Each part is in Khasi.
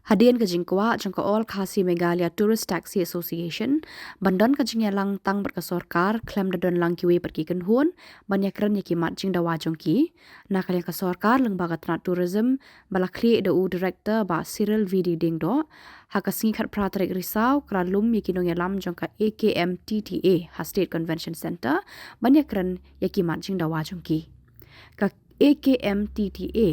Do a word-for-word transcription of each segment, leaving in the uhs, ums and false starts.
Hadien ka jingkwah jong ka All Khasi Meghalaya Tourist Taxi Association ban don ka jingïalang tang bad ka sorkar khlem da don lang kiwei pat ki kynhun ban ïakren ïa ki mat jingdawa jong ki, na ka liang ka sorkar lyngba ka tnat tourism ba la khlieh da u director Bah Cyril V D Diengdoh, ha ka sngi khatphra tarik Risaw ka la lum ïa ki nongïalam jong ka A K M T T A ha State Convention Centre ban ïakren ïa ki mat jingdawa jong ki. Ka A K M T T A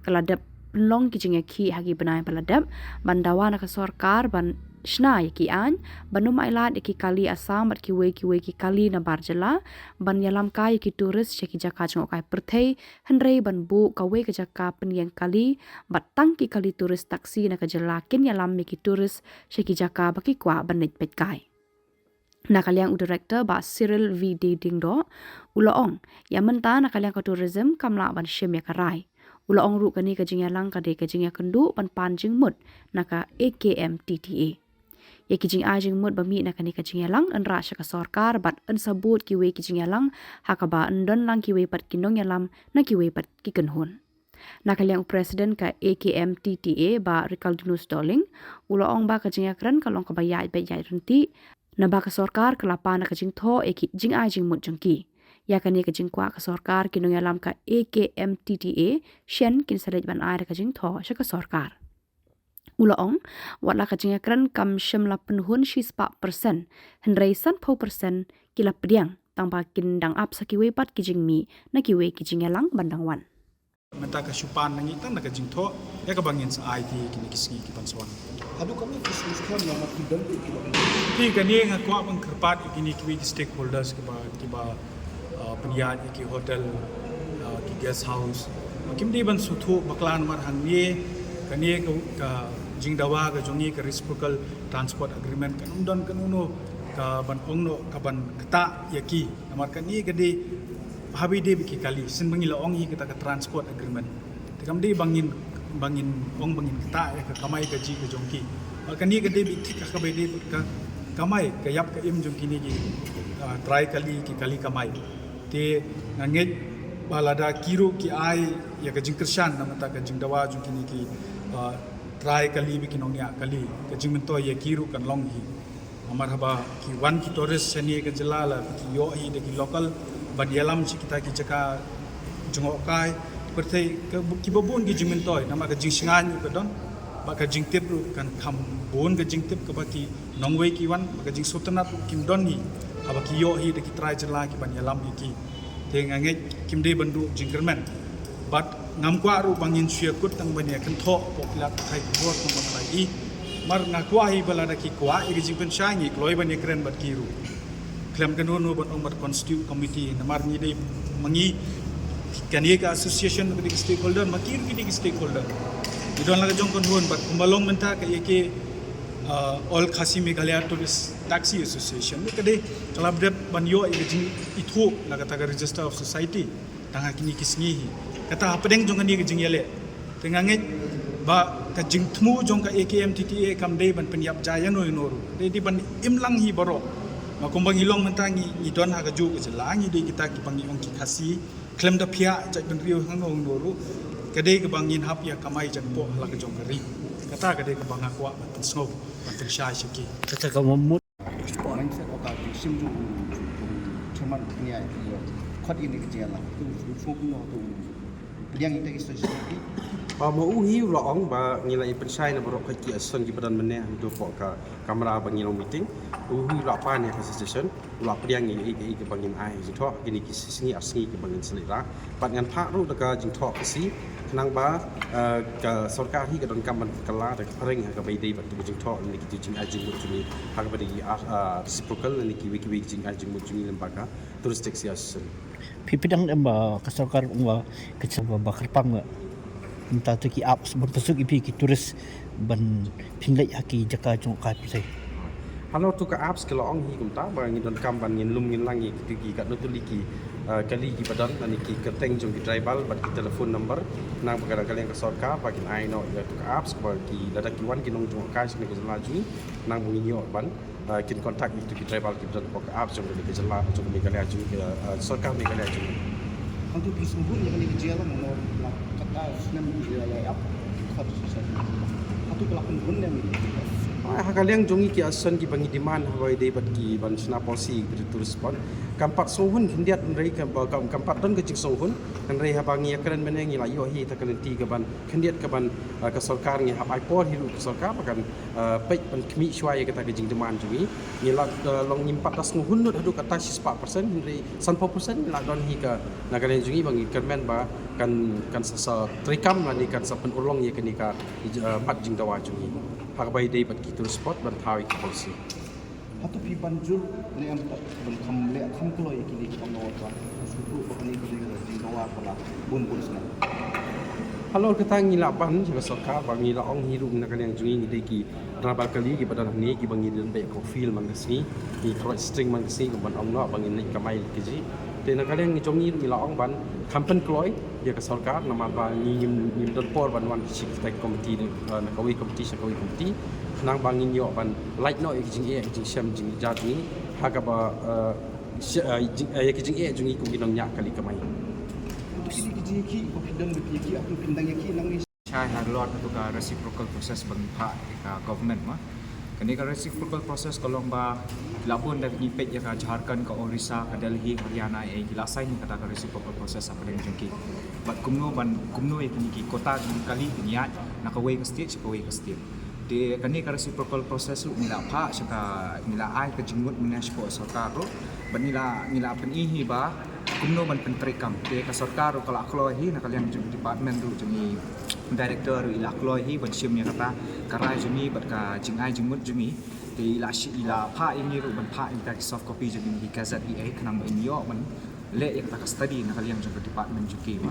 ka la dep pynlong ki jingïakhih ha ki bnai ba la dep ban dawa na ka sorkar ban shna ïa ki aiñ ban ym ailad ïa ki kali Assam bad kiwei kiwei ki kali nabar jylla ban ïalam kai ïa ki tourist sha ki jaka jngohkai pyrthei, hynrei ban buh kawei ka jaka pynïeng kali bad tang ki kali tourist taxi na ka jylla kin ïalam ïa ki tourist sha ki jaka ba ki kwah ban leit peit kai. Na ka liang u director Bah Cyril V D Diengdoh u la ong, ïa mynta na ka liang ka tourism kam lah ban shim ïa ka rai. U la ong ruh kane ka jingïalang ka dei ka jingïakynduh ban pan jingmut na ka A K M T T A. Ïa ki jingai jingmut ba mih na kane ka jingïalang yn rah sha ka sorkar bad yn sa bud kiwei ki jingïalang ha kaba yn don lang kiwei pat ki nongïalam na kiwei pat ki kynhun. Na ka liang u president ka A K M T T A Bah Rikaldinus Dohling u la ong ba ka jingïakren ka long kaba ïaid beit ïaid ryntih, naba ka sorkar ka la pan na ka jingthoh ïa ki jingai jingmut jong ki. Ïa kane ka jingkwah ka sorkar ki nongïalam ka A K M T T A shen kin sa leit ban ai da ka jingthoh sha ka sorkar. U la ong, wat la ka jingïakren kam shym la pynhun shispah persen, hynrei sanphew persen ki la pdiang tang ba kin dang ap sa kiwei pat ki jingmih na kiwei ki jingïalang ban dang wan. Mynta ka shu pan na ngi tang na ka jingthoh ïa kaba ngin sa ai ki kine ki sngi ki ban sa wan. Haduh katno ki sngi skhem ïa mat ki don ki ba. Te kane nga kwah ban kyrpad ïa kine kiwei ki stakeholders kiba kiba, uh, pynïaid ïa ki hotel, uh, ki guest house. Kim dei ban sngewthuh bakla namar hangne kane ka, ka jingdawa ka jong ngi ka reciprocal transport agreement kan ym don kano kano ka ban ong noh ka ban ktah ïa ki. Namar kane ka dei haba ïadei bad ki kali, shen ba ngi la ong hi kata ka transport agreement. Te kam dei ba ngin, ba ngin ong ba ngin ktah ïa ka kamai kajih ka jong ki. Ba kane ka dei beit thik ha kaba ïadei bad ka kamai ka ïap ka im jong kine ki, ah, trai kali, ki kali kamai. Te nga ngeit ba lada ki ruh ki ai ïa ka jingkyrshan na ka bynta ka jingdawa jong kine ki, ah, trai kali bad ki nongñiah kali, ka jingmyntoi ïa ki ruh kan long hi. Namar haba ki wan ki tourist shane ka jylla la ki ïoh hi da ki local ban ïalam sha kita ki jaka jngohkai pyrthei, ka, kiba bun ki jingmyntoi, namar ka jingshngaiñ ruh ka don, bad ka jingtip ruh kan kham bun ka jingtip kaba ki nongwei ki wan, bad ka jingsngewtynnat ruh kim don hi haba ki ïoh hi da ki trai jylla ki ban ïalam ïa ki. Te nga ngeit kim dei ban duh jingkyrmen. Bad ngam kwah ruh ba ngin shu ïakut tang ban ïakynthoh hapoh ki lad pathai khubor tang ban rai i. Namar nga kwah hi ba lada ki kwah ïa ka jingpynshai ngi kloi ban ïakren bad ki ruh. Khlem kano kano ban ong bad constitute committee, namar ngi dei ma ngi, kane ka association ka dei ka stakeholder, ma ki ruh ki dei ki stakeholder. Ngi don la ka jong kynhun bad kumba long mynta ka ïa ka, uh, All Khasi Meghalaya Tourist Taxi Association. Ka dei ka la dep ban ïoh ïa ka jingithuh na kata ka Register of Society tang ha kine ki sngi hi. Kata hapdeng jong kane ka jingïaleh. Te nga ngeit ba ka jingthmu jong ka A K M T T A kam dei ban pynïap ja ïano ïano ruh. Dei, dei ban im lang hi baroh. Ma kumba ngi long mynta ngi, ngi don ha kajuh ka jylla, ngi dei kita kiba ngi ong ki Khasi, khlem da phiah jaitbynriew hangno hangno ruh. Ka dei kaba ngin hap ïa kamai ïa kpoh ha la ka jong ka ri. Kata ka dei kaba nga kwah ban pynsngew, ban pynshai sha ki. Kata ka mut. Mindset of ka jingshim jong u, jong u chairman, pynïaid ïa ka khot ïa kane ka jingïalang. Tu u sngewthuh kumno tu u pdiang ïa kita ki suggestion ki. Ba ma u hi u la ong ba ngi la ïa pynshai na baroh ki association kiba don mynne hangto hapoh ka kamra ba ngi long meeting. U hi u la pan ïa ka suggestion, u la pdiang ïa ïa ïa ba ngin ai jingthoh kine ki sngi ar sngi kiba ngin sa leit rah. Bad ngan phah ruh da ka jingthoh Khasi khnang ba, eh, ka sorkar hi ka donkam ban kylla da ka phareng ha kaba ïadei bad ka jingthoh lane ki jing, ah, jingmut jong ngi ha kaba ïadei, ah, ah, reciprocal lane kiwei kiwei ki jing, ah, jingmut jong ngi lem bad ka Tourist Taxi Association. Phi pdiang em ba ka sorkar ong ba ka jingba kyrpang ba mynta to ki apps ban pynsuk ïa phi ki tourist ban pynleit ha ki jaka jong ka pyrthei. Halor tu ka apps ka la ong hi kumta ba ngi donkam ban ngin lum ngin lang ïa ki, ki katno tylli ki, eh, kali kiba don lane ki kyrteng jong ki driver bad ki telephone number, khnang ba ka dang ka liang ka sorkar ba kin ai noh ïa tu ka apps ba ki lada ki wan ki nong jong ka sha ka jylla jong ngi, khnang ba ngin ïoh ban, eh, kin contact ïa tu ki driver kiba don hapoh ka apps jong ka jylla jong ka Meghalaya jong ka, eh, sorkar Meghalaya jong ngi. Hangtu phi sngewbha ïa kane ka jingïalang mo la kata snem ïa la ïa ap khot shisha. Ai, ha ka liang jong ngi ki association kiba ngi demand haba ïadei bad ki ban shna policy ki tourist spot. Kam pat sngewhun khyndiat hynrei kam, kam, kam pat don ka jingsngewhun hynrei haba ngi ïakren mynne ngi la ïoh hi ta ka lynti ka ban khyndiat ka ban, eh, ka sorkar ngi hap ai por hi ruh ka sorkar ba kan, eh, peit ban khmih shuwa ïa kata ka jingdemand jong ngi. Ngi la, eh, long ngim pat da sngewhun lut haduh katta shispah percent hynrei sanphew percent ngi la don hi ka na ka liang jong ngi ba ngi kyrmen ba kan, kan sa, sa treikam lane kan sa pynurlong ïa kane ka, eh, mat jingdawa jong ngi ha kaba ïadei bad ki tourist spot ban thaw ïa ki policy. Hato phi ban jur ne em pat ban kham leh kham kloi ïa kine ki pangno ba sngewthuh ba kane ka dei ka jingdawa ka la bun bun snem? Halor kata ngi la ban sha ka sorkar ba ngi la ong hi ruh na ka liang jong ngi ngi dei ki Tribal kali kiba don hangne kiba ngi don beit ko field man ka sngi, ngi kloi string man ka sngi ban ong noh ba ngin leit kamai ka ji. Te na ka liang jong ngi ngi la ong ban kham pynkloi ïa ka sorkar namar ba ngi ngim, ngim don por ban wan shi kita committee, eh, na kawei committee sha kawei committee. Khnang ba ngin ïoh ban lait noh ïa ki jingeh, ïa ki jingshem jingja jong ngi ha kaba, eh, ïa ki jingeh jong ngi kum ki nongñiah kali kamai. Ki jingeh ki ba phi don beit ki atu phin dang ïa ki nang ngi Shai halor katu ka reciprocal process ba ngi phah ïa ka government ma. Kane ka reciprocal process ka long ba ki la bun da ngi peit ïa ka Jharkhand, ka Orissa, ka Delhi, Haryana, eh, ki la sign ïa kata ka reciprocal process hapdeng jong ki. Bad kumno ban, kumno ïa kine ki quota jong kali kin ïaid na kawei ka state sha kawei ka state. Te kane ka reciprocal process ruh ngi la phah sha ka, ngi la ai ka jingmut mynne sha ka sorkar ruh. Bad ngi la, ngi la pyni hi ba kumno ban pyntreikam. Te ka sorkar ruh ka la kloi hi na ka liang jong department ruh jong ngi director ruh i la kloi hi ban shim ïa kata ka rai jong ngi bad ka jingai jingmut jong ngi. Te i la shi, i la phah ïa ngi ruh ban phah ïa kita ki soft copy jong ngi ki gazette hi eh khnang ba in ïoh ban leh ïa kata ka study na ka liang jong ka department jong ki ma.